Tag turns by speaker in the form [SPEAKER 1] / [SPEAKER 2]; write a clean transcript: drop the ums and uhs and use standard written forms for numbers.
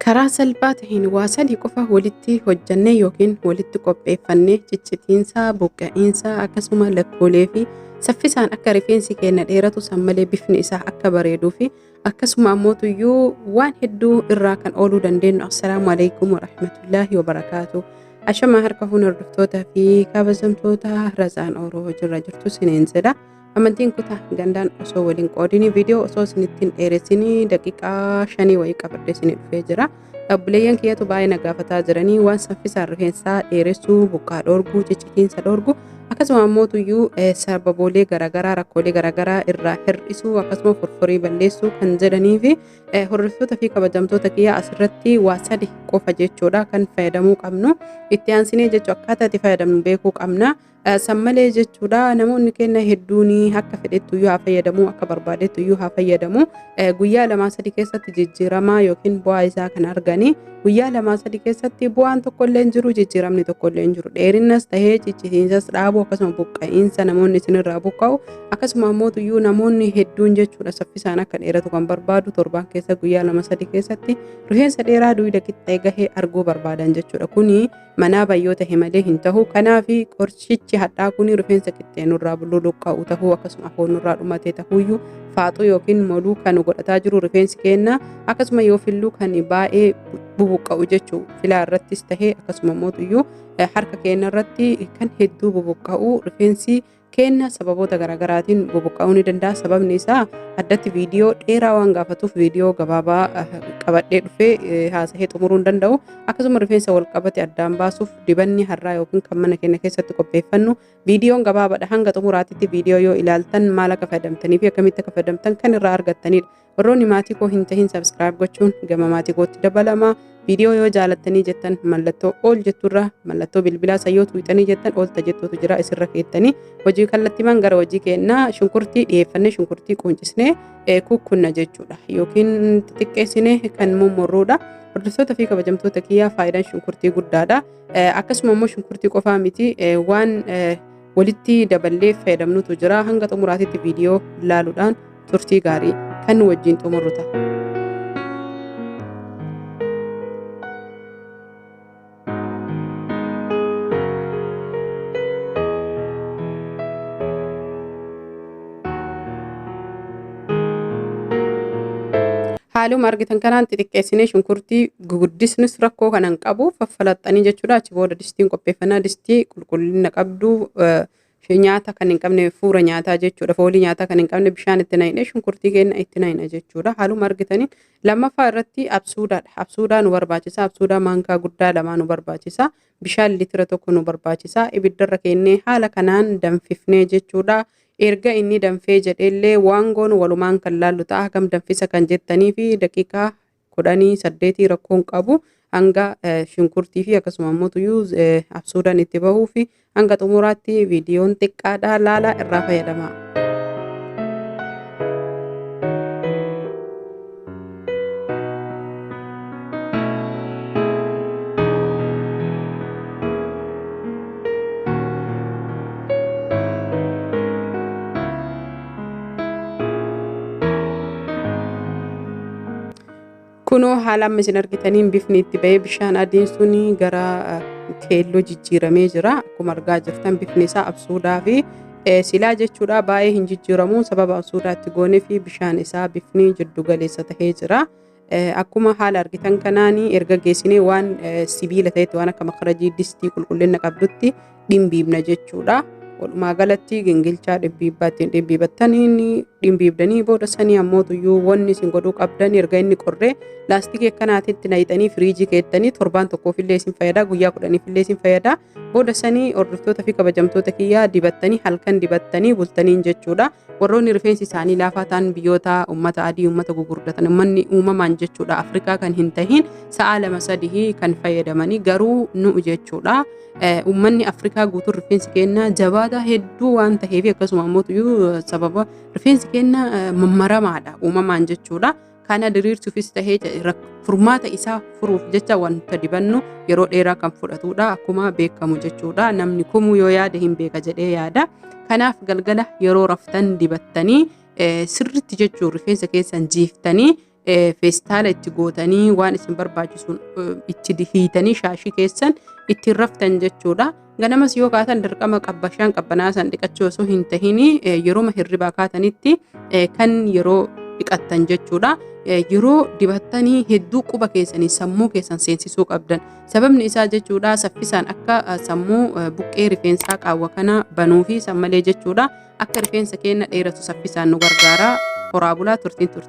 [SPEAKER 1] Karaa salphaa taheen waa sadii qofa walitti hojjannee yookiin walitti qopheeffannee ciccitiinsa, buqqa'iinsa akkasuma lakkoolee fi saffisaan akka rifeensi keenya dheeratu san malee bifni isaa akka bareeduu fi akkasuma ammoo tuyyuu waan hedduu irraa kan ooluu dandeenyu. Assalaamu alaikum warahmatullaahi wabarakaatu. Ashamaa harka fuun hordoftoota fi kabajamtoota Razaan Oroo jirra jirtu siniin jedha. Amantiin kutaa gandaan osoo waliin qoodini viidiyoo osoo isinitti hin dheeressinii daqiiqaa shanii wayii qabadhee isinii dhufee jira. Obboleeyyan kiyyatu baay'ee na gaafataa jiranii waan saffisaan rifeensaa dheeressuu, buqqaa dhoorguu, ciccitiinsa dhoorgu akkasuma ammoo tuyyuu sababoolee garaagaraa rakkoolee garaagaraa irraa hir'isuu akkasuma forforii balleessuu kan jedhanii fi hordoftoota fi kabajamtoota kiyyaa asirratti waa sadi qofa jechuudha kan fayyadamuu qabnu. Itti aansinee jechuu akkaataa itti fayyadamnu beekuu qabna. San malee jechuudha namoonni keenya hedduun akka fedhettu iyyuu haa fayyadamu akka barbaadettu iyyuu haa fayyadamu guyyaa lamaa sadii keessatti jijjiiramaa yookiin bu'aa isaa kan arganii guyyaa lamaa sadii keessatti bu'aan tokko illee hin jiru jijjiiramni tokko illee hin jiru dheerinnas tahee ciccitiinsas dhaabuu akkasuma buqqa'iinsa namoonni isinirraa buqqa'u akkasuma ammoo iyyuu namoonni hedduun jechuudha saffisaan akka dheeratu kan barbaadu torbaan keessa guyyaa lama sadii keessatti rifeensa dheeraa duyda qixxee gahee arguu barbaadan jechuudha kuni Manaaba yoo tahe malee hin tahu. Kanaaf qorshichi hadhaa kun rifeensa qixxee nurraa luluqqa'u tahuu akkasuma afoo nurraa dhumate tahuyyuu faaxuu yookiin moluu kan godhataa jiru rifeensi keenna akkasuma yoo filluu kan baay'ee bubuqqa'u jechuu filaa irrattis tahee akkasuma mootuyyuu harka keenya irratti kan hedduu bubuqqa'u rifeensi keenna sababoota garaagaraatiin bubuqqa'uu ni danda'a. Sababni isaa addatti viidiyoo dheeraa waan gaafatuuf viidiyoo gabaabaa qabadhee dhufee haasahee xumuruu hin danda'u. Akkasuma rifeensa wal qabate addaan baasuuf dibanni har'aa yookiin kan mana keenya keessatti qopheeffannu viidiyoon gabaabaadha. Hanga xumuraatitti viidiyoo yoo ilaaltan maal akka fayyadamtanii fi akkamitti akka fayyadamtan kan irraa argattanidha. Warroonni maatii koo hin tahin subscribe gochuun gama maatii kootti dabalama. Viidiyoo yoo jaalattanii jettan mallattoo ol jetturra mallattoo bilbilaa san yoo tuuxanii jettan olta jettuutu jira isirra keettanii hojii kallattimaan gara hojii keennaa shunkurtii dhiyeeffannee shunkurtii quuncisnee kukkunna jechuudha yookiin xixiqqeessinee kan mummurruudha. Hordoftoota fi kabajamtoota kiyyaa faayidaan shunkurtii guddaadha. Akkasuma immoo shunkurtii qofaa miti waan walitti daballee fayyadamnutu jira hanga xumuraatitti viidiyoo laaluudhaan turtii gaarii kan nu wajjin xumurru ta'a. Haaluma argitan kanaan xixiqqeessinee shunkurtii guguddisnus rakkoo kana hin qabu faffalaxxanii jechuudha. Achi booda distiin qopheeffannaa distii qulqullina qabdu nyaata kan hin qabne fuura nyaataa jechuudha. Foolii nyaataa kan hin qabne bishaan itti naqne shunkurtii keenya itti naqna jechuudha. Haaluma argitaniin lammaffaa irratti absuudaadha. Absuudaa nu barbaachisa. Absuudaa maankaa guddaa lamaa nu barbaachisa. Bishaan litira tokko nu barbaachisa. Ibiddarra keennee haala kanaan danfifnee jechuudha. Erga inni danfee jedheellee waan goonu walumaan kan laallu ta'a. Hagam danfisa kan jettanii fi daqiiqaa kudhanii saddeetii rakkoon qabu hanga shunkurtii fi akkasuma immoo tuyyuu absuudaan itti bahuu fi hanga xumuraatti viidiyoon xiqqaadha laalaa irraa fayyadamaa. Kunoo haala amma isin argitaniin bifni itti ba'ee bishaan adiin sun gara keelloo jijjiiramee jira. Akkuma argaa jirtan bifni isaa absuudaa fi silaa jechuudha baay'ee hin jijjiiramu sababa absuudaa itti goonee fi bishaan isaa bifni jiddu galeessa tahee jira. Akkuma haala argitan kanaan erga geessinee waan sibiila ta'etti waan akka makarajii distii qulqullina qabdutti dhimbiibna jechuudha. Walumaa galatti gingilchaa dhimbiibbaa ittiin dhimbiibattaniin dhimbiibdanii booda sanii ammoo tuyyuu wanni isin godhuu qabdan erga inni qorree laastikii akkanaatitti naqxanii firiijii keettanii torbaan tokkoofillee isin fayyada guyyaa kudhaniifillee isin fayyada booda sanii hordoftoota fi kabajamtoota kiyyaa dibattanii halkan dibattanii bultaniin jechuudha. Warroonni rifeensi isaanii laafaa ta'an biyyoota ummata adii ummata gugurdatan ummanni uumamaan jechuudha Afrikaa kan hin tahin sa'a lama sadii kan fayyadamanii garuu nu'u jechuudha. Uummanni Afrikaa guutuun rifeensi keenya jabaataa hedduu waan taheef akkasuma immoo sababa rifeensi keenya mammaramaadha uumamaan jechuudha. Kana diriirsuufis tahee furmaata isaa furuuf jecha wanta dibannu yeroo dheeraa kan fudhatudha akkuma beekamu jechuudha. Namni kumuu yoo yaade hin beeka jedhee yaada. Kanaaf galgala yeroo raftan dibattanii sirritti jechuun rifeensa keessan jiiftanii Feestaala itti gootanii waan isin barbaachisuun itti hiitanii shaashii keessan ittiin raftan jechuudha. Ganamas yoo kaatan dirqama qabbashaan qabbanaa san dhiqachuu osoo hin tahin yeroo hirribaa kaatanitti kan yeroo dhiqattan jechuudha. Yeroo dibattanii hedduu quba keessanii sammuu keessan seensisuu qabdan. Sababni isaa jechuudha saffisaan akka sammuu buqqee rifeensaa qaawwa kana banuu fi san malee jechuudha akka rifeensa keenya dheeratu saffisaan nu gargaara. Horaa bulaa, turtiin turte.